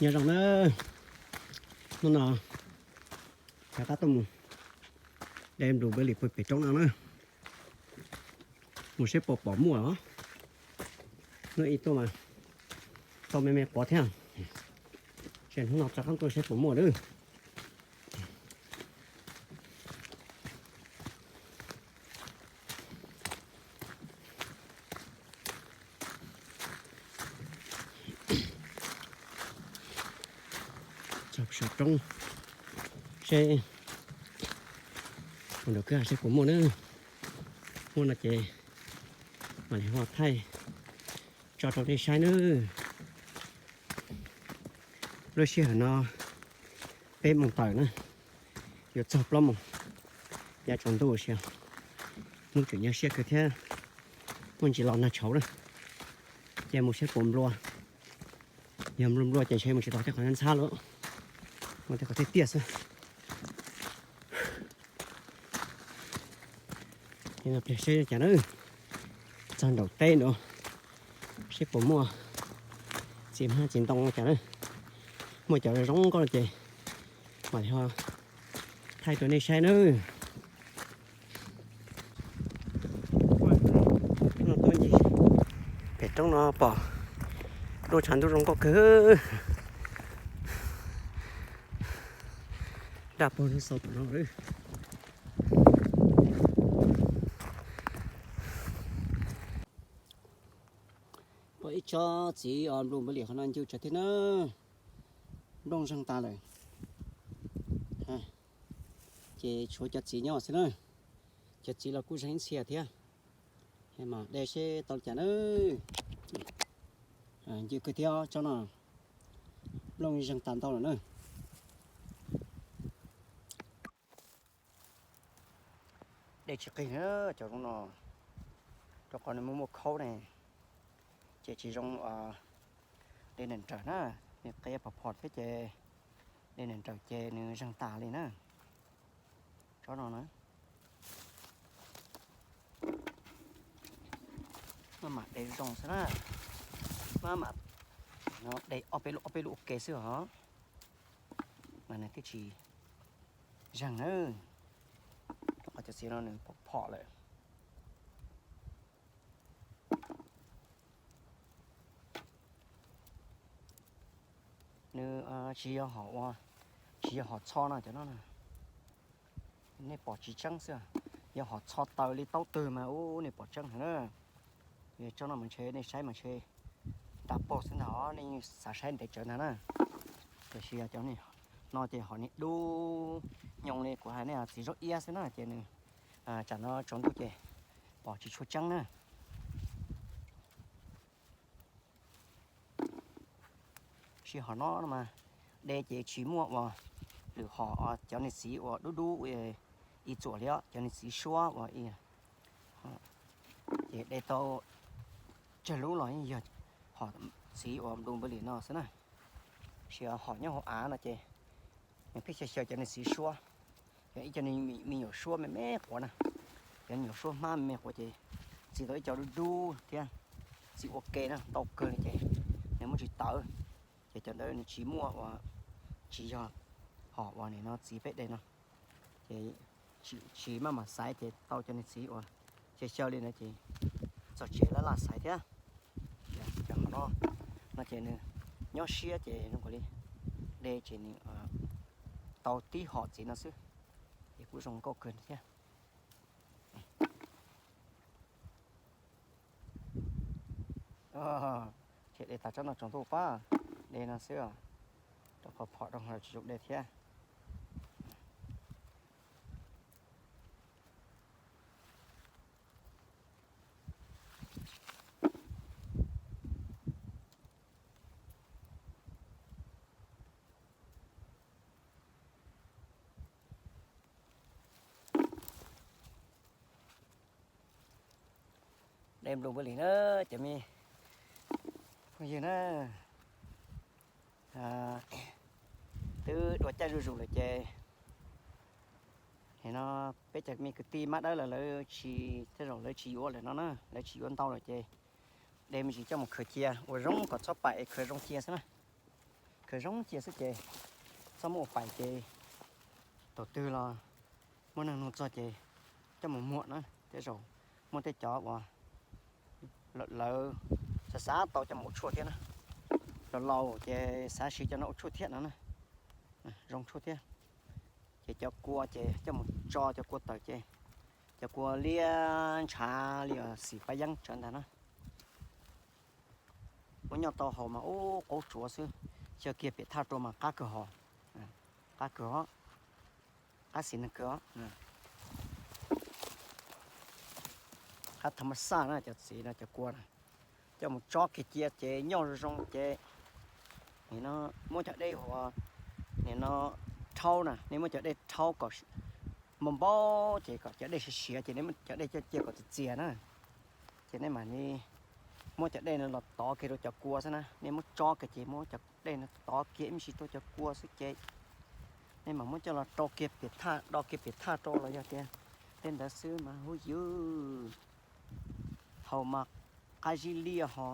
Nyob zoo na, hnub no rov qab tuaj mus de blueberry pem roob no na, mus saib puas pom muaj os. Hnub ib tuaj mas tau me me quav thiab, ces hnub no rov qab tuaj saib puas muaj lawm. Txog saum roob seb, mus nram kwj ha seb puas muaj na. Muaj no ces mam li ho thaij tso rau nej saib nawb. Lub sij hawm no peb moos tawm na, yuav txog plaub moos, yav tsaus ntuj ua si, hnub tseem nyuaj siab kawg thiab, muaj ntsis los nag tshauv na, ces mus saib puas nplua. Yog nplua nplua ces ntshe mus tsis tau tej qhov ntxhab lawm, mus tej qhov tiaj tiaj xwb. Ces no pliag seb cas na, txog nraum teb no seb puas muaj txiv hmab txiv ntoo cas na. Muaj cov zoo nkauj no ces mam li ho thaij rau nej saib nawb. Pem roob no pom duab tshav ntuj zoo nkauj kawg. Daj pog lub xaus tom no. Pom ib tsob txiv os, nplooj npawg liam qhov no ncw tsawv thiab na. Nplooj zeeg tas lawm, ces tshuav cov txiv nyob xwb na. Cov txiv los kuj zeeg ib ntxhia thiab. Mas de seb tau li cas na. Ncw kawg thiab tsob no, nplooj zeeg tas ntau lawm na. De tsis qig na, cov zoo no, rau qhov nws muaj muaj khaub ne, ces tsis zoo de nram nrawm na, nws qia phom phom thiab ces de nram nrawm ces nws zeeg tas li na. Tsob no na, maj mam de zoo xwb na, maj mam de ob peb lub ob peb lub ua ke xwb os, mas nws thiaj tsis zeeg na, rau qhov cov txiv no nws phom phom lawm. Nws tsis yog hom ua, tsis yog hom txho no cov no na. Nej pom tsis tseeb xwb, yog hom txho taws li taub twg mas ub nej pom tseeb heev na. Tsob no mas ntshe nej saib mas ntshe nra paug xwb ntag, nej yeej xav saib ntev tsawv ntag na. Tiam sis cov no ces hom niag dub nyoos li kuv hais nej txiv zaub iab xwb na, ces nws tsam no tsaus ntuj ces pom tsis tshua tseeb na. Sij hom no no mas de ces tsis muaj uas lwm hom cov niag txiv uas dub dub ib txuam li os, cov niag txiv suab uas ces de tau tsawg lub los yeej yog hom txiv uas nplooj npawg liam no xwb na. Sis hom nyob hauv av no ces nws pheej xyaw xyaw cov niag txiv suab, yog ib co me nyuam suab me me quav na, cov me nyuam suab hmab me me quav ces txi tau ib co dub dub thiab txiv ua ke na, ntau kawg li ces nws muab tsis tawv, ces cov ntawd nws tsis muaj uas tsis yog hom uas nim no txiv peb de no, ces tsis maj mam xaiv ces tau cov niag txiv uas xyaw xyaw li no ces txog tsev laj laj xaiv thiab. Cov hom no no ces nws nyob siab ces zoo kawg li, de ces nws tau tib hom txiv no xwb, ces kuj zoo nkauj kawg thiab. Ces de tas tsob no tsaus ntuj pab, de no xwb, rau qhov phom rau hauv tsis zoo de thiab. De nplooj npawg liam na, cov me phooj ywg na, twb dua caij zuj zus lawm ces nim no peb cov me kwv tij mab dawb lawm lawv tsis, tej zaum lawv tsis yuav lawm no na, lawv tsis yuav ntau lawm ces de me ntsis coj mus khaws cia ua zoo kom txhob pam es khaws zoo cia xwb na. Zoo cia xwb ces txhob muab ua pais ces thaum twg los muaj neeg nug txog ces coj mus muag na. Tej zaum muaj tej cov uas lawv xav xav tau coj mus ua tshuaj thiab na, laus laus ces xav siv cov no ua tshuaj thiab no na, zoo tshuaj thiab. Ces cov kua ces coj mus tso cov kua tawm ces cov kua liab ntshav li xim pab yeeb tsawv ntag na. Muab nyob tau haus mas ub qaub tsuav xwb, xyaw kiag pem thaj rau mas qab kawg hos, qab kawg os, qab xis neeg kawg os. Qab tham mas xaj na, cov txiv no cov kua na, coj mus tso kiag cia ces nyob zoo zoo ces nim no muab cov dej uas nim no rhaub na, nej muab cov dej rhaub kom npau npau ces kom cov dej siav siav ces nej muab cov dej coj cia kom txias txias na. Ces nej mam li muab cov dej no los tov kiag rau cov kua xwb na, nej muab tso kiag ces muab cov dej no tov kiag ib me ntsis rau cov kua xwb ces nej mam muab coj los rau kiag pem thaj, do kiag pem thaj rau los yog tias tej ntawd xwb mas huv yws. Haus mas qab zib liaj ho,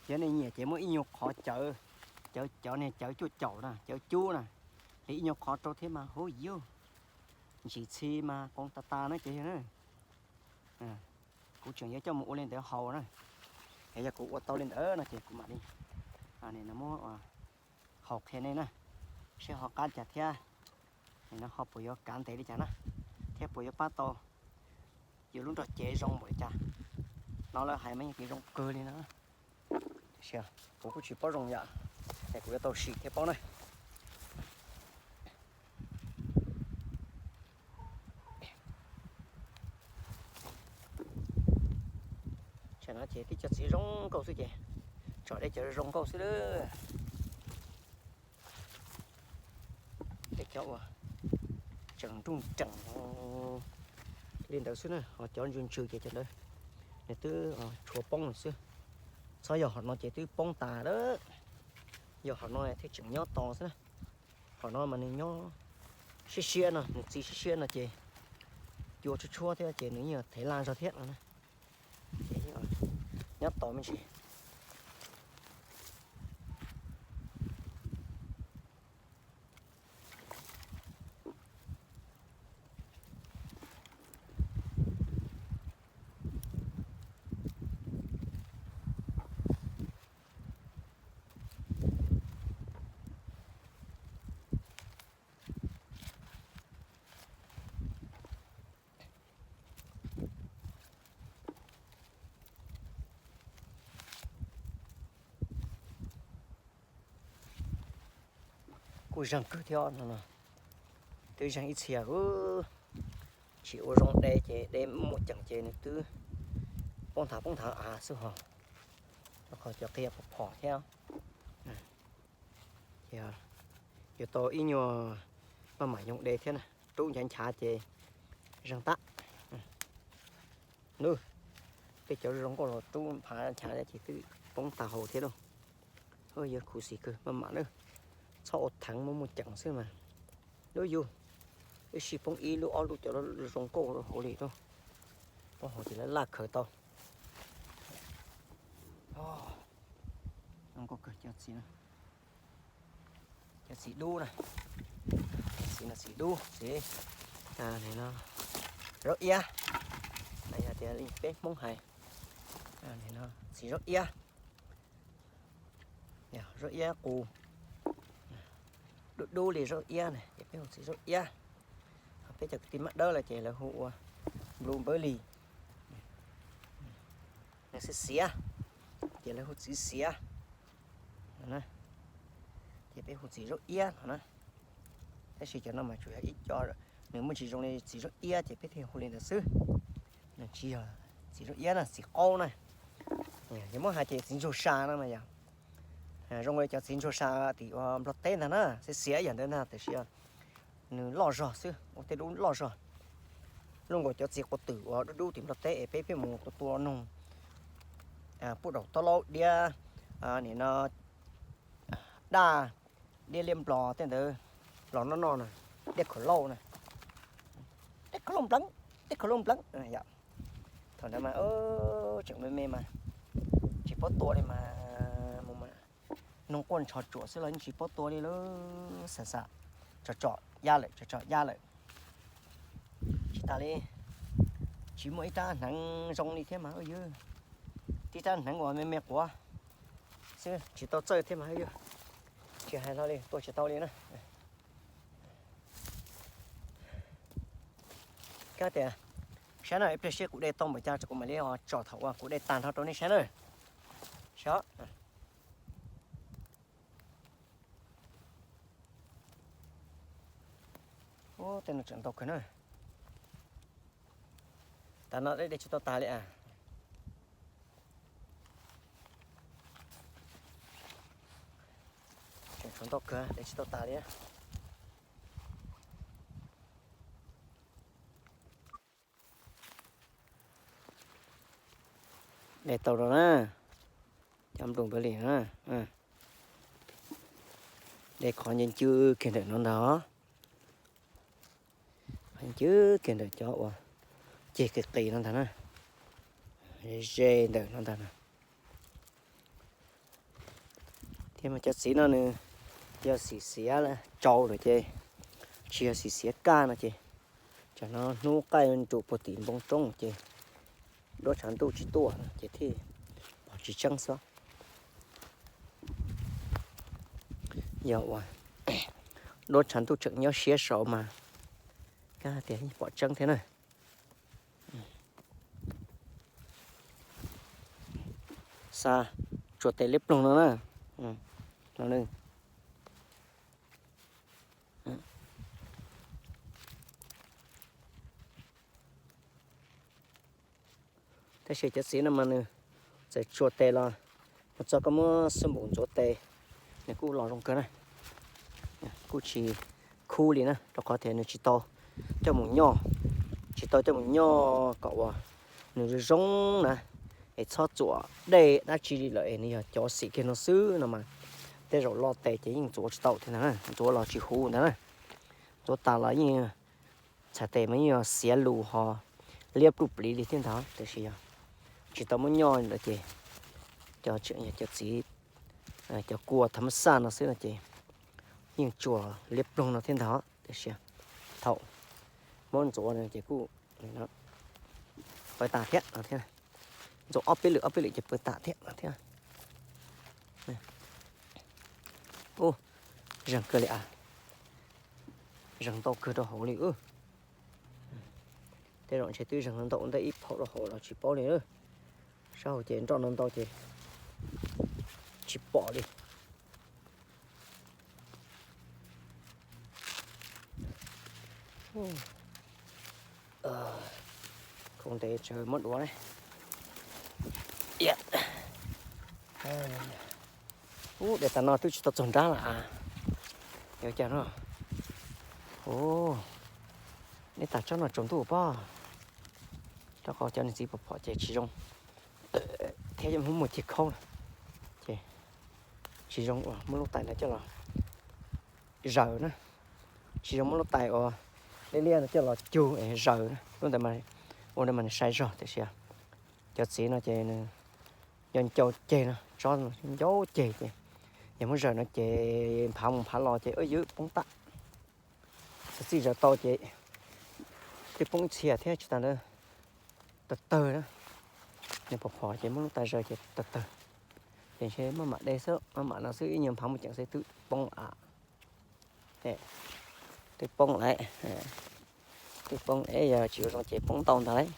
yog nej nyiam ces muab ib nyuag qhov cawv, cawv cawv niag cawv cuaj caum na, cawv cub na, li ib nyuag qhov rau thiab mas huv yws, ntsim txhi mas qoov tas tas na ces yog na. Kuv tseem yuav coj mus ua li ntawd haus na. Es yog kuv ua tau li ntawd no ces kuv mam li nim no muab haus qhia nej na, seb ho qab cas thiab, nim no ho puas yuav kav ntev li cas na, thiab puas yuav pab tau yus lub nrog cev zoo npaum li cas. No lawv hais mas yeej tias zoo kawg li no. Tiam sis kuv kuj tsis paub zoo yom, es kuv yuav tau sim thiaj paub na. Tam no ces tib co txiv zoo nkauj xwb ces tsom dej cov zoo nkauj xwb lawm. Tej cov uas tseem nruj nreem li ntawd xwb na, ho cov ntsws ntsws ces cov ntawd nws twb tshuav poob lawm xwb. Txhob yog hom no ces twb poob tas lawm, yog hom no thiaj tseem nyob tos xwb na. Hom no mas nws nyob siab siab no, nws txi siab siab no ces cua tshuab tshuab thiab ces nws yeej thev laj zog thiab no na. Ces nyob tos me ntsis. Kuj zeeg kawg thiab no, twb zeeg ib txhia, tsis ua zoo de ces de muaj ceem ces nws twb poob nthav poob nthav av xwb ho, rau qhov cov qia phom phom thiab. Ces yuav tau ib nyuag maj mam yoo de thiab na, rub nchav nchav ces zeeg tag. Nub, tej cov zoo nkauj los rub nphav nchav ces twb poob tag hauv thiab lauj. Yog khuv xim kawg maj mam na, txhob ua theev muaj muaj ceem xwb mas. Lub yug, ib sij poob ib lub ob lub cov zoo nkauj hauv li lauj. Poob hauv ces laj laj khaws tau. Zoo nkauj kawg cov txiv no. Cov txiv dub na, txiv no txiv dub, txiv zaub iab, yog tias li peb Hmoob hais, txiv zaub iab, zaub iab qus, dub dub li zaub iab na ces peb hu txiv zaub iab. Peb cov kwv tij mab dawb lawm ces lawv hu ua blueberry. Nws xiav xiav, ces lawv hu txiv xiav no na, ces peb hu txiv zaub iab no na. Tab sis cov no mas tsuas yog ib co, nws muaj ntsis zoo li txiv zaub iab ces peb thiaj hu li ntawd xwb. Nws tsis yog txiv zaub iab na, txiv qaub na. Yog muab hais ces txiv ntsuag sa no mas yog zoo li cov txiv ntsuag sa tim ua Nplog teb ntag na, xiav xiav yam ntawd ntag tiam sis nws loj zog xwb, ua tej lub loj zog. Zoo nkaus cov txiv quav twm uas dub dub tim Nplog teb es peb pheej mus tua tua noog, puj daum taub laub diab, nim no daj, diab liab nplos tej ntawd los noj noj na, diab kham lauj na, diab kham lauj npleeb, diab kham lauj npleeb yom. Thaum ntawd mas tseem me me mas tsis paub tua li mas mus mas Noog quaj ntsho tsuam xwb los yeej tsis paub tua li lawm, xam xam, tsom tsom yaj lawm, tsom tsom yaj lawm. Tsis tas li, tsis muaj ib rab hneev zoo li thiab mas ywg, tib rab hneev uas me me quav xwb tsis tau txawj thiab mas ywg, tsis hais hlo li, tua tsis tau li na. Kab tias, saib na, ib pliag seb kuv de tau npaum cas kuv mam li tsom thaum uas kuv de tag nrho rau nej saib na. Saib. Ub, tej no tseem ntau kawg na. Tam no de tsis tau tas li a. Tseem tshuav ntau kawg de tsis tau tas li. De tau rau na, cov nploos npawg li na. De qhov ncw ncw kiag ntawm no ntag, ncw kiag ntawm cov uas ceg qis qis no ntag na, ze ntawm no ntag na. Thiab mas cov txiv no nws yog xim xiav tsau lawm ces, tsis yog xim xiav kaj no ces, tsam no hnub qaij nrus puag tim npoo roob ces duab tshav ntuj tsis tuaj ces thiaj pom tsis tseeb xwb. Yog uas duab tshav ntuj tseem nyob siab saud mas kab tias yeej pom tseeb thiab na. Xa tsuas tes liab ploog no na. Tab sis cov txiv no mas nws txawm tsuas tes los mus txog koj muab xub npum ntxuav tes, nws kuj los zoo kawg na. Kuj tsis khub li na, rau qhov tias nws tsis tau coj mus nyoj, tsis tau coj mus nyoj kom uas nws zoo zoo na, es txhob txuam dej dab tsi li lawm es nws yog cov xim kiag no xwb no mas tej zaum lo tes ces yeej ntxuav tsis tau thiab ntag na, ntxuav los tsis huv ntag na. Ntxuav tas los yeej txhais tes mas yeej yog xiav lus ho liab pluj pliv li thiab ntag, tiam sis yog tsis tau muab nyoj lawm ces cov tseem yog cov txiv, cov kua thav mab xaj no xwb no ces yeej tsuas liab ploog no thiab ntag, tiam sis thaum muab ntxuav no ces kuj pawv tas thiab no thiab, ntxuav ob peb lwm ob peb lwm ces pawv tas thiab no thiab. Ub, zeeg kawg li a, zeeg ntau kawg rau hauv li. Tej zaum ntshe twb zeeg ntau ntau ib phaum rau hauv los tsis paub li. Sab hauv ces nroj no ntau ces tsis pom li. Khoom ntev tsawv muab duav ne. Ub, de tas no twb tsis tau txog nrab lawm. Yuav cas no? Ub, neb tas tsob no tsaus ntuj pob, rau qhov cov niag txiv pom pom ces tsis zoo, thiab muaj muaj ceg khaub ces tsis zoo uas muab lub tais no coj los zaws na, tsis zoo muab lub tais uas liab liab no coj los cug es zaws na, lub ntawd ua ntawd mas nws sai zog tiam sis cov txiv no ces nws nco ncau ceg no, tsob ncau ceg ces yog muab zaws no ces nphav mus nphav los ces ywb poob tam. Txawm txij zaws tau ces twb poob ib txhia thiab tsis tas ntawd tawg tawg na. Nws pom phom ces muab lub tais zaws ces tawg tawg. Ces ntshe maj mam de xwb, maj mam no xwb ib nyuag nphav mus ceem xwb twb poob a. Twb poob lawm, twb poob es yog tsis ua zoo ces poob ntau ntag lauj.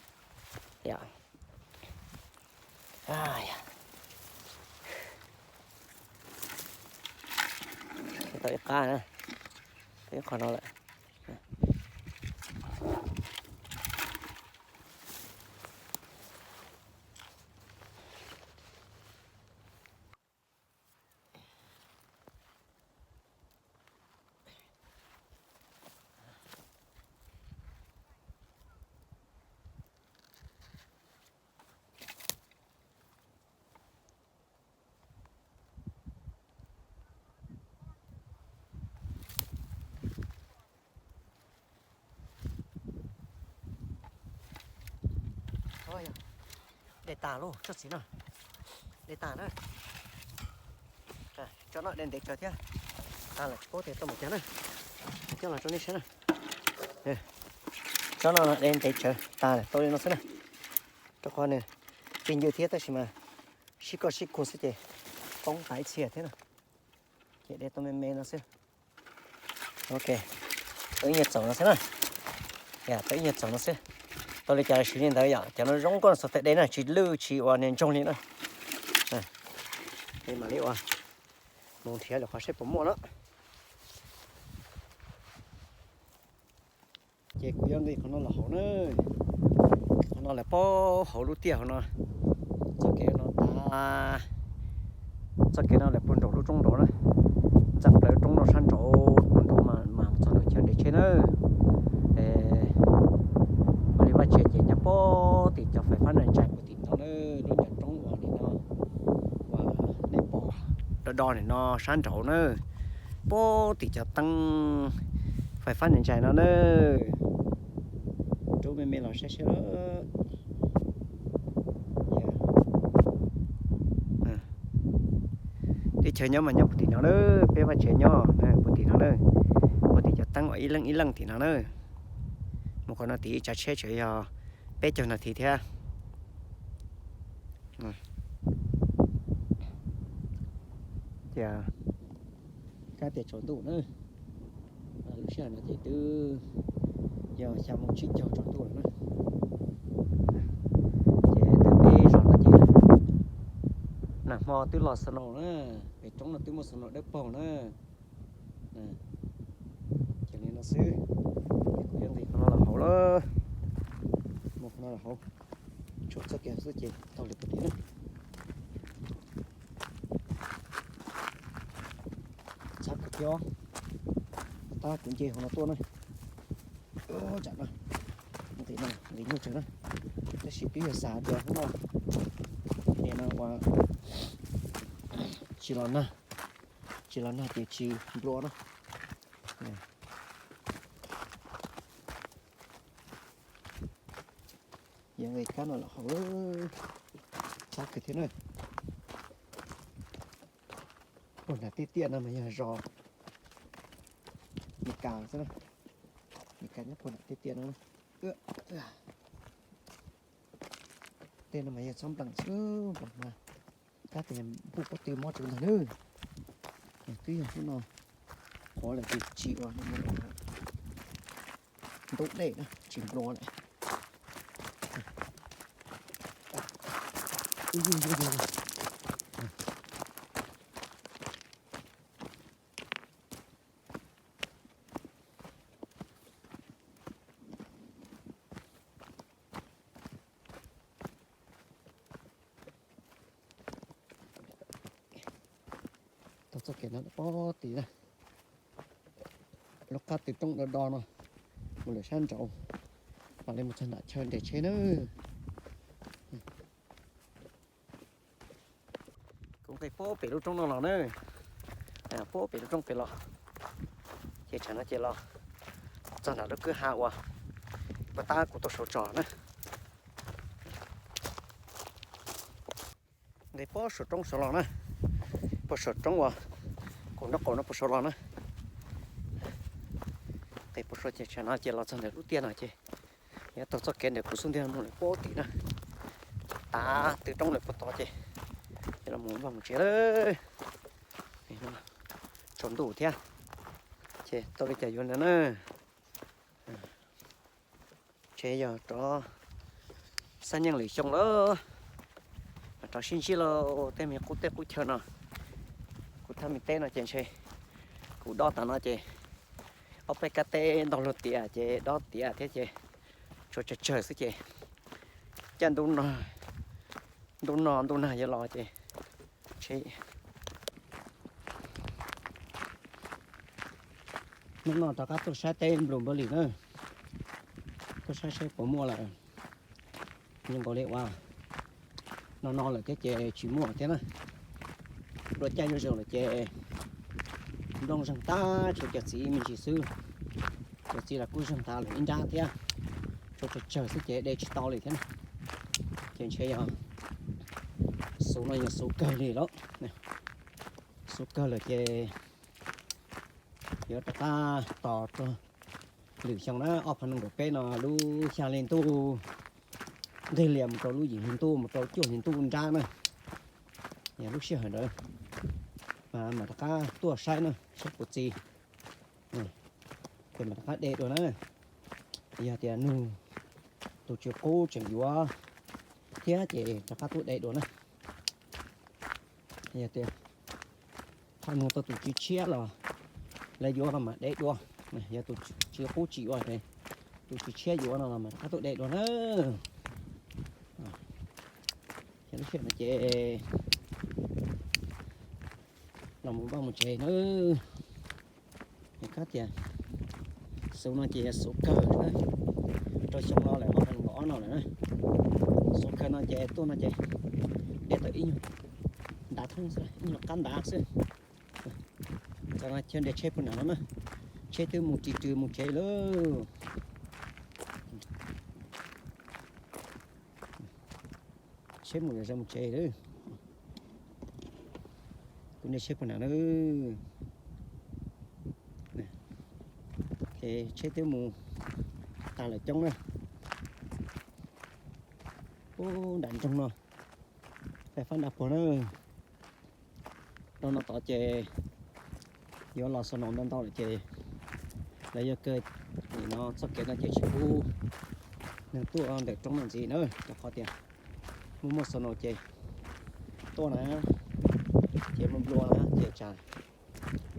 Tau ib qab na, tau ib qho no lawm. De tas lauj tsob txiv no, de tas na. Tsob no de ntev tsawv thiab, tas lawm tsis paub tias tau mus cas na. Coj los rau nej saib na. Tsob no de ntev tsawv tas lawm tau li no xwb na. Rau qhov nws plig ncw thiab tab sis mas sib koj sib khuam xwb ces poob tas ib txhia thiab na. Ces de tau me me no xwb. Ok, tau ib nyuag txaum no xwb na. Tau ib nyuag txaum no xwb. Tau li cas siv li ntawd yom, cov no zoo nkauj txog tej de na, tsis lwj tsis ua niag ntsoog li na. Mam li ua mus nrhiav lawm qhov seb puas muaj na. Ces kuv yuav nqis qhov no los hauv na. Qhov no lawv pab hauv lub tiaj hauv no. Txoj kev no tas, txoj kev no lawv puag nraum lub roob nraud na. Ntxeev plaws roob no sab nraud puag nraud mas mus txog nram chaw nres tsheb na. Ua li Vaj Tshiav ces nyob pem tim cov fais fab nais ntsais puag tim no na, lub ncov roob uas nim no uas nej pom do do nim no sab nraud na, pem tim cov teeb fais fab nais ntsais no na. Rub me me los saib saib. Teb chaws nyob mas nyob puag tim no na, peb Vaj Tshiav nyob puag tim no na, puag tim cov teeb uas ib leej ib leej tim no na. Mus qhov no tid tsav tsheb tseem yog peb caug nas this thiab. Ces kab tias tsaus ntuj na, lub sij hawm no ces twb yog xya moo tsib caug tsaus ntuj lawm na. Ces tau peb zaug no ces nag hmo twb los snow na, pem roob no twb muaj snow dawb paug na. Ces li no xwb, kuv yuav nqis qhov no los hauv lawm, mus qhov no los hauv, tshuam txoj kev xwb ces tau lawm puag tim na. Txhob khaws thiab, tab kuv nce hauv no tuaj na. Tsam no nqis no nqis nyuaj tsawv na, tab sis twb yog xav tias hnub no, nim no ua tsis los nag, tsis los nag ces tsis nplua na. Yog nqis kab no los hauv, txhob khaws thiab na. Puag nram tiaj tiaj no mas yog zos Meskas xwb na, Meskas nyob puag nram tiaj tiaj no. Tej no mas yog txhob npleem xwb, npleem mas kab tias npuj pob tw mob tsuv ntag nawb. Twb yog hnub no qhuav lawm ces tsis ua ntub dej na, tsis nplua lawm. Tau txoj kev no pob tid na, lub qab tw roob do do no mus lawm sab nraud, mam li mus txog nram chaw nres tsheb na. Kuv nqis pob pem lub roob no los na, pob pem lub roob pem los, ces tsam no ces los txog nram lub kwj ha uas puag ta kuv tau sau tso na. Nqis pob saum roob saud los na, puag saum roob uas kuv nraub qaum no puag saud los na. Nqis puag saud ces tsam no ces los txog ntawm lub tiaj no ces yuav taug txoj kev ntawm kuv xub ntiag mus lawm pob tim na, tav tw roob lawm puag tod ces los mus vaj mus tsev lawm. Tsaus ntuj thiab, ces tau li cas yuav ntawd na. Ntshe yog rov xab nyeej lwm xyoo lawm, rov sib ntsib lauj tej me qub teb qub chaw no. Kuv thaj me teb no ces ntshe kuv dob tas no ces ob peb kab teb ntau luag tiav ces dob tiav thiab ces tshuav tsawg tsawg xwb ces caj ntuj no ntuj nag yuav los ces ntshe hnub no rov qab tuaj saib teb nplus npawg li na, tuaj saib saib puas muaj lawm. Zoo nkaus li ua no no lawm thiab ces tsis muaj thiab na. Dua caij zuj zus lawm ces nplooj zeeg tag, tshuav cov txiv me ntsis xwb. Cov txiv los kuj zeeg tas lawm ib nrab thiab, tshuav tsawg tsawg xwb ces de tsis tau li thiab na. Ces ntshe yog xuv no yog xuv kawg li lauj. Xuv Kawg lawm ces yuav rov qab tos rau lwm xyoo na, ob phav nees nkaum peb no lub xya hli ntuj nqig lias mus rau lub yim hli ntuj mus rau cuaj hli ntuj nrab na. Yog lub sij hawm ntawd mas mam rov qab tuaj saib na, saib puas txi, ces mam rov qab de dua na. Yog tias nug tus tswv qub tseem yuav thiab ces rov qab tuaj de dua na. Yog tias ho nug tau tus tswv tshiab los lawv yuav los mam de dua. Yog tus tswv qub tsis yuav, tus tswv tshiab yuav no los mam rov qab tuaj de dua na. Ces lub sij hawm no ces los mus vaj mus tsev na. Kab tias xuv no ces xuv kawg na, rau xyoo no lawm ob phav nees nkaum ob no lawm na. Xuv kawg no ces tuaj no ces de tau ib nyuag ntav thoob xwb, ib nyuag qab ntav xwb. Tam no chaw nres tsheb puag nram no na, tsheb twb mus ris rws mus tsev lawm. Tsheb mus zom zaws mus tsev lawm. Kuv nres tsheb puag nram na. Ces tsheb twb mus tas lawm coob na. Ub, nram nroog no, fais fab nra puag na. Rau no tod ces yuav los snow ntau ntau lawm ces lawv yuav kaw nim no txoj kev no ces tsis pub neeg tuaj ntawm roob no ntxiv na, rau qhov tias muaj muaj snow ces tuaj na, ces muaj nplua na ces tsam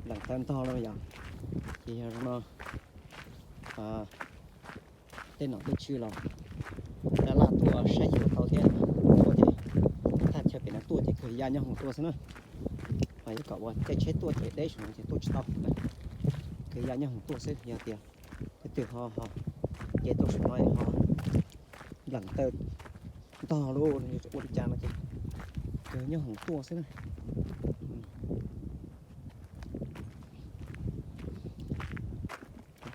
nplees taw ntog lawm yom. Ces yog zoo no tej nom tej tswv los laj laj tuaj saib xyuas tau thiab, tuaj ces thaj chaw pem no tuaj ces kawg ya nyob hoom tuaj xwb na. Mas yuav kom ua tej tsheb tuaj ces deb saum no ces tuaj tsis tau, kawg ya nyob hoom tuaj xwb. Yog tias tus twg ho ces tuaj saum no ho nplees taw ntog lawm ua li cas no ces kawg nyob hoom tuaj xwb na.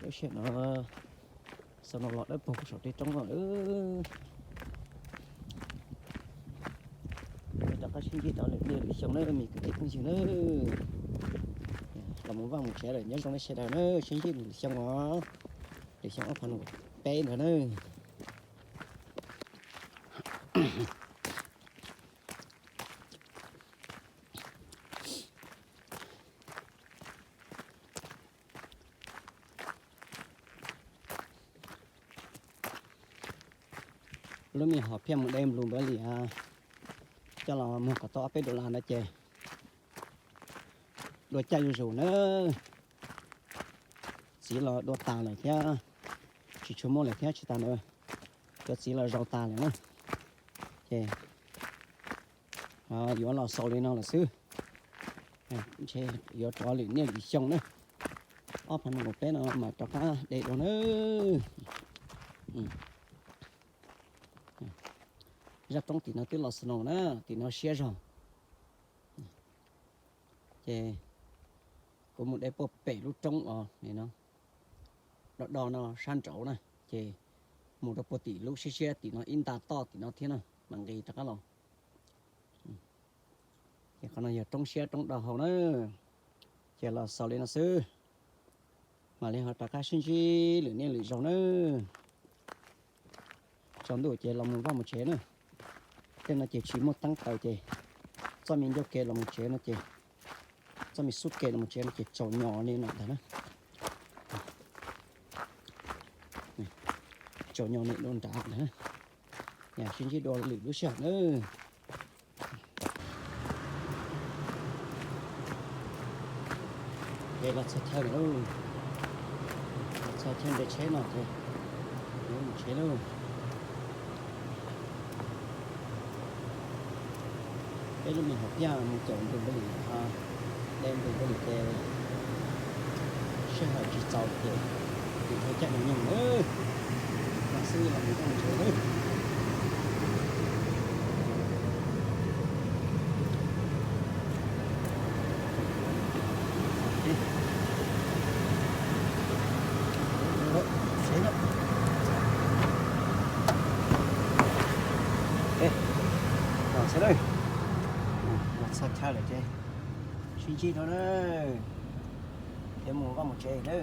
Lub sij hawm no snow los dawb paug saum tej roob no lawm. Rov qab sib ntsib rau lwm niaj lwm xyoo na me kwv tij phooj ywg na. Los mus vaj mus tsev lawm, nyob zoo nej sawv daws na, sib ntsib lwm xyoo os, lwm xyoo ob phav nees nkaum peb ntawd na. Lub me hom phiaj mus de nplus npawv lim coj los muag kom tau ob peb dollar ntawd ces dua caj zuj zus na. Txiv los dua tas lawm thiab, tsis tshua muaj lawm thiab, tsis tas ntawd cov txiv los zaus tas lawm na. Ces yuav los xaus li no lawm xwb. Ntshe yuav rov lwm niaj lwm xyoo na, ob phav nees nkaum peb no mam rov qab de dua na. Zaj roob tim no twb los snow na, tim no siab zog. Ces kuv mus de puag pem lub roob os, do do no sab nraud na, ces mus rau puag tim lub siab siab tim no ib nta toj tim no thiab na, mam nqis rov qab los. Ces qhov no yog roob siab roob do hau na. Ces los xaus li no xwb, mam li ho rov qab sib ntsib lwm niaj lwm zaus na. Tsaus ntuj ces los mus vaj mus tsev na. Tej no ces tsis muaj teeb taws ces txoj me ncauj kev los mus tsev no ces, txoj me xub kev los mus tsev no ces tsaus nyos li no ntag na. Tsaus nyos li dua nrad ntag na. Sib ntsib dua lwm lub sij hawm na. Ces los txog chaw lawm, los txog chaw nres tsheb no ces yuav mus tsev lauj. Peb lub me hom phiaj mus caum nplus npawv lim, de nplus npawv lim ces sij hawm tsis txaus ces tus thawj caij no nyoog lawm, no xwb los mus txog tsev lawm. Los txog chaw lawm ces sib Pib ntsib rau na, yuav mus vaj mus tsev na.